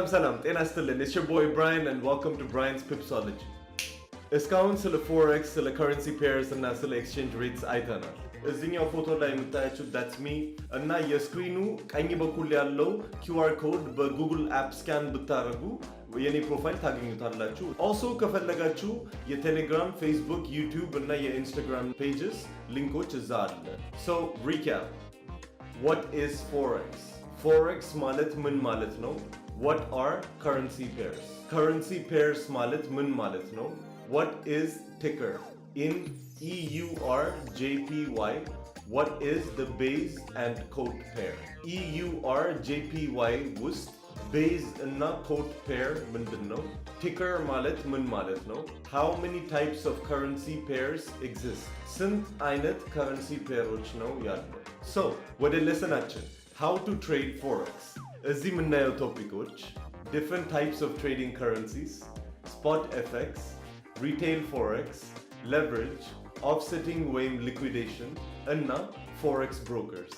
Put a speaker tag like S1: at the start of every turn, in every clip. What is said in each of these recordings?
S1: ሰላም ሰላም፣ ጤና ይስጥልን። It's your boy Brian and welcome to Brian's Pipsology። እስካሁን ስለ forex፣ ስለ currency pairs እና ስለ exchange rates አይተናል። እዚህኛው ፎቶ ላይ የምታያችሁት that's me እና የ screen ኑ ቀኝ በኩል ያለው QR code በ Google app scan ብታደርጉ የኔ profile ታገኙታላችሁ። Also ከፈለጋችሁ የ Telegram፣ Facebook፣ YouTube እና የ Instagram pages link ኦች እዛ አለ። So recap, what is forex? Forex ማለት ምን ማለት ነው? What are currency pairs? Currency pairs ማለት ምን ማለት ነው? What is ticker? In EUR JPY, what is the base and quote pair? EUR JPY ውስጥ base እና quote pair ምንድን ነው? Ticker ማለት ምን ማለት ነው? How many types of currency pairs exist? ስንት አይነት currency pair ኦች ነው ያለው? So ወደ lesson ኣችን, how to trade forex። እዚህ የምናየው topic ኦች different types of trading currencies፣ spot FX፣ retail forex፣ leverage፣ offsetting ወይም liquidation እና forex brokers።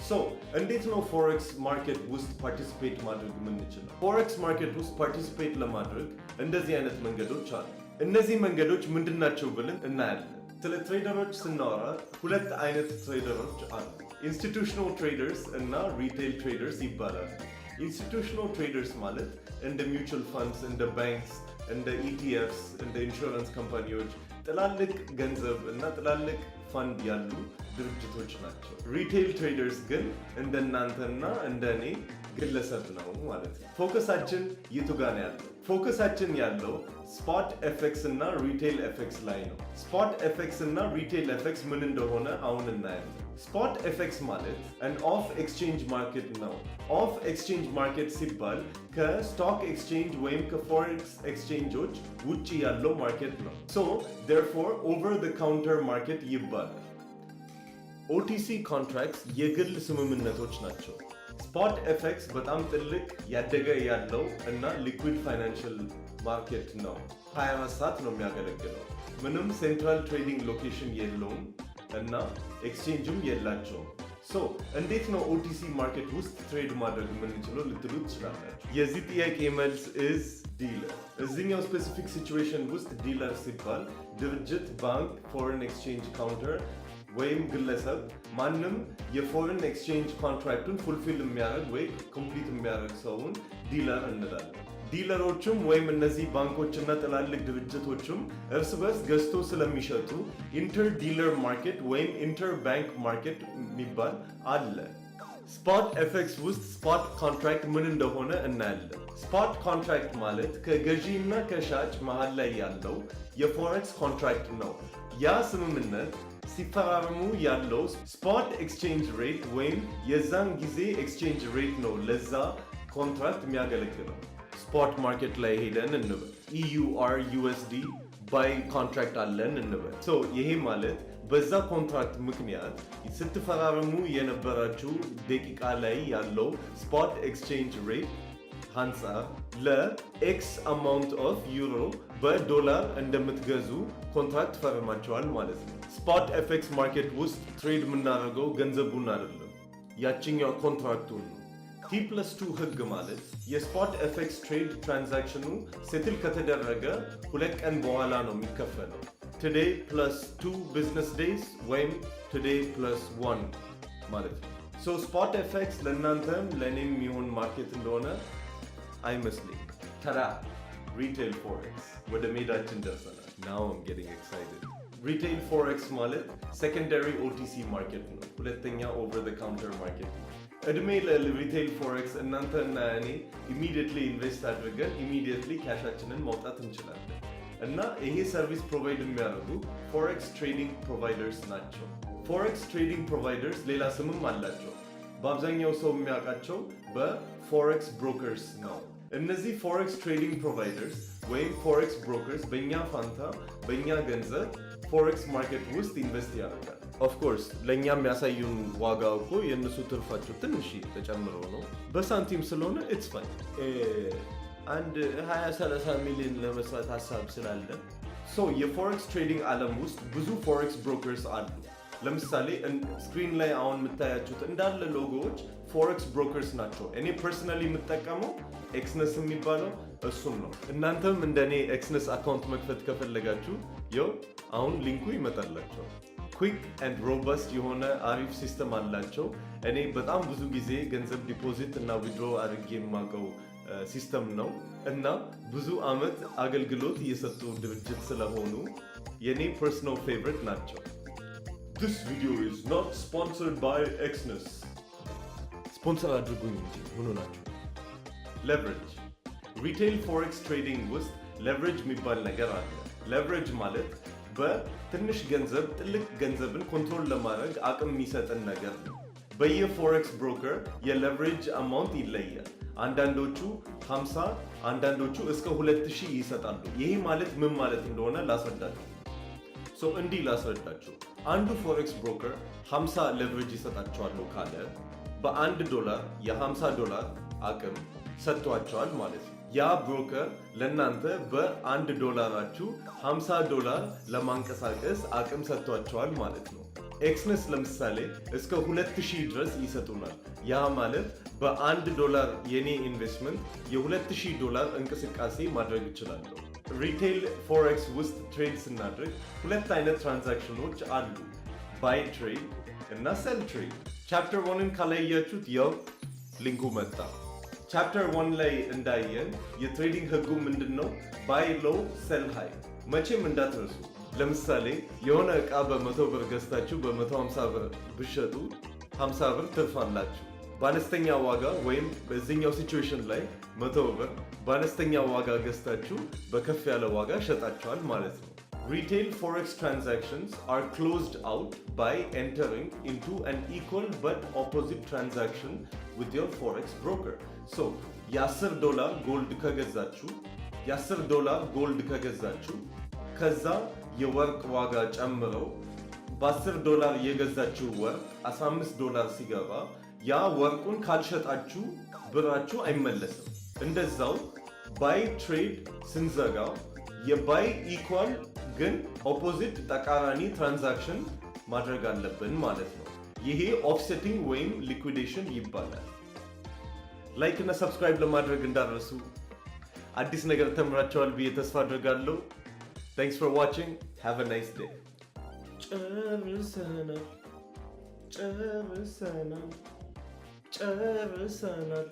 S1: So እንዴት ነው forex market ውስጥ participate ማድረግ የምንችለው? Forex market ውስጥ participate ለማድረግ እንደዚህ አይነት መንገዶች አሉ። እነዚህ መንገዶች ምንድናቸው ብለን እናያለን። ስለ trader ኦች ስናወራ ሁለት አይነት trader ኦች አሉ። Institutional traders እና retail traders ይባላሉ። Institutional traders ማለት እንደ mutual funds፣ እንደ banks፣ እንደ ETFs፣ እንደ insurance company ዎች ትላልቅ ገንዘብ እና ትላልቅ ፈንድ ያሉ ድርጅቶች ናቸው። Retail traders ግን እንደናንተና እንደ እኔ ግለሰብ ነው ማለት ነው። Focus ኣችን የቱ ጋ ነው ያለው? Focus ኣችን ያለው spot FX እና retail FX ላይ ነው። Spot FX እና retail FX ምን እንደሆነ አሁን እናያለን። Spot FX ማለት an off exchange market ነው። Off exchange market ሲባል ከ stock exchange ወይም ከ forex exchange ኦች ውጭ ያለው market ነው። So therefore over the counter market ይባላል። OTC contracts የግል ስምምነቶች ናቸው። Spot FX በጣም ትልቅ፣ ያደገ ያለው እና liquid financial market ነው። 24 ሰዓት ነው የሚያገለግለው። ምንም central trading location የለውም እና exchange ም የላቸውም። So እንዴት ነው OTC market ውስጥ trade ማድረግ የምንችለው ልትሉ ትችላላችሁ። የዚህ ጥያቄ መልስ is dealer። እዚህኛው specific situation ውስጥ dealer ሲባል ድርጅት፣ ባንክ፣ foreign exchange counter ወይም ግለሰብ፣ ማንም የ foreign exchange contract ኡን fulfill የሚያደርግ ወይ complete የሚያደርግ ሰውን dealer እንላለን። Dealer ኦችም ወይም እነዚህ ባንኮችና ትላልቅ ድርጅቶችም እርስ በርስ ገዝቶ ስለሚሸጡ inter dealer market ወይም inter bank market የሚባል አለ። Spot FX ውስጥ spot contract ምን እንደሆነ እናያለን። Spot contract ማለት ከገዢ እና ከሻጭ መሃል ላይ ያለው የ forex contract ነው። ያ ስምምነት ሲፈራረሙ ያለው spot exchange rate ወይም የዛን ጊዜ exchange rate ነው ለዛ contract የሚያገለግለው። Spot market ላይ ሄደን እንበል EUR USD buy contract አለን እንበል። So ይሄ ማለት በዛ contract ምክንያት ስትፈራረሙ የነበራችሁ ደቂቃ ላይ ያለው spot exchange rate አንጻር ለ X amount of euro በዶላር እንደምትገዙ contract ፈርማችኋል ማለት ነው። Spot FX market ውስጥ trade የምናደርገው ገንዘቡን አይደለም፣ ያችኛው contract ኡን ነው። T+2 ህግ ማለት የ spot FX trade transaction ኑ settle ከተደረገ 2 ቀን በኋላ ነው የሚከፈለው። Today plus 2 business days ወይም today plus one ማለት ነው። So spot FX ለእናንተም ለእኔም የሚሆን market እንደሆነ አይመስለኝም። ተራ retail forex ወደ ሜዳችን ደርሰናል። Now I'm getting excited። Retail forex ማለት secondary OTC market ነው። ሁለተኛ over the counter market ነው። እድሜ ለ retail forex፣ እናንተ እና እኔ immediately invest አድርገን immediately cash ኣችንን ማውጣት እንችላለን። እና ይሄ service provide የሚያደርጉ forex trading providers ናቸው። Forex trading providers ሌላ ስምም አላቸው። በአብዛኛው ሰው የሚያውቃቸው በ forex brokers ነው። እነዚህ forex trading providers ወይም forex brokers በእኛ ፋንታ በእኛ ገንዘብ forex market ውስጥ invest ያደርጋል። Of course ለእኛ የሚያሳዩን ዋጋ እኮ የእነሱ ትርፋቸው ትንሽ ተጨምሮ ነው፣ በሳንቲም ስለሆነ it's fine። አንድ 20 30 ሚሊዮን ለመስራት ሀሳብ ስላለ። So የ forex trading ዓለም ውስጥ ብዙ forex brokers አሉ። ለምሳሌ screen ላይ አሁን የምታያችሁት እንዳለ logo ዎች forex brokers ናቸው። እኔ personally የምጠቀመው Exness የሚባለው እሱን ነው። እናንተም እንደ እኔ Exness account መክፈት ከፈለጋችሁ ይኸው አሁን link ኡ ይመጣላችኋል። Quick and robust የሆነ አሪፍ system አላቸው። እኔ በጣም ብዙ ጊዜ ገንዘብ deposit እና withdraw አድርጌ የማውቀው system ነው እና ብዙ አመት አገልግሎት እየሰጡ ድርጅት ስለሆኑ የኔ personal favorite ናቸው። This video is not sponsored by Exness. ስፖንሰር አድርጉኝ እንጂ ሆኖ ናቸው። Leverage። Retail forex trading ውስጥ leverage የሚባል ነገር አለ። Leverage ማለት በትንሽ ገንዘብ ትልቅ ገንዘብን control ለማድረግ አቅም የሚሰጥን ነገር ነው። በየ forex broker የ leverage amount ይለያል። አንዳንዶቹ 50፣ አንዳንዶቹ እስከ 2000 ይሰጣሉ። ይሄ ማለት ምን ማለት እንደሆነ ላስረዳችሁ። So እንዲህ ላስረዳችሁ። አንዱ forex broker 50 leverage ይሰጣችኋል ካለ በ1 ዶላር የ50 ዶላር አቅም ሰጥቷችኋል ማለት ነው። ያ broker ለእናንተ በ1 ዶላራችሁ 50 ዶላር ለማንቀሳቀስ አቅም ሰጥቷችኋል ማለት ነው። Exness ለምሳሌ እስከ 2000 ድረስ ይሰጡናል። ያ ማለት በ1 ዶላር የኔ ኢንቨስትመንት የ2000 ዶላር እንቅስቃሴ ማድረግ እችላለሁ። Retail forex ውስጥ trade ስናደርግ ሁለት አይነት transaction ኖች አሉ፣ buy trade እና sell trade። Chapter one ን ካላያችሁት ያው link ኡ መጣ። Chapter one ላይ እንዳየን የ trading ህጉ ምንድን ነው? Buy low, sell high። መቼም እንዳትረሱ። ለምሳሌ የሆነ ዕቃ በ100 ብር ገዝታችሁ በ150 ብር ብትሸጡ 50 ብር ትርፍ አላችሁ። በአነስተኛ ዋጋ ወይም በዚህኛው situation ላይ 100 ብር በአነስተኛ ዋጋ ገዝታችሁ በከፍ ያለ ዋጋ ሸጣችኋል ማለት ነው። Retail forex transactions are closed out by entering into an equal but opposite transaction with your forex broker. So የ10 ዶላር gold ከገዛችሁ የ10 ዶላር gold ከገዛችሁ ከዛ የወርቅ ዋጋ ጨምሮ በ10 ዶላር የገዛችሁ ወርቅ 15 ዶላር ሲገባ ያ ወርቁን ካልሸጣችሁ ብራችሁ አይመለስም። እንደዛው buy trade ስንዘጋው የ buy equal ግን opposite ተቃራኒ transaction ማድረግ አለብን ማለት ነው። ይሄ offsetting ወይም liquidation ይባላል። Like እና subscribe ለማድረግ እንዳትረሱ። አዲስ ነገር ተምራችኋል ብዬ ተስፋ አደርጋለሁ። Thanks for watching. Have a nice day. ጨርሰናል፣ ጨርሰናል፣ ጨርሰናል።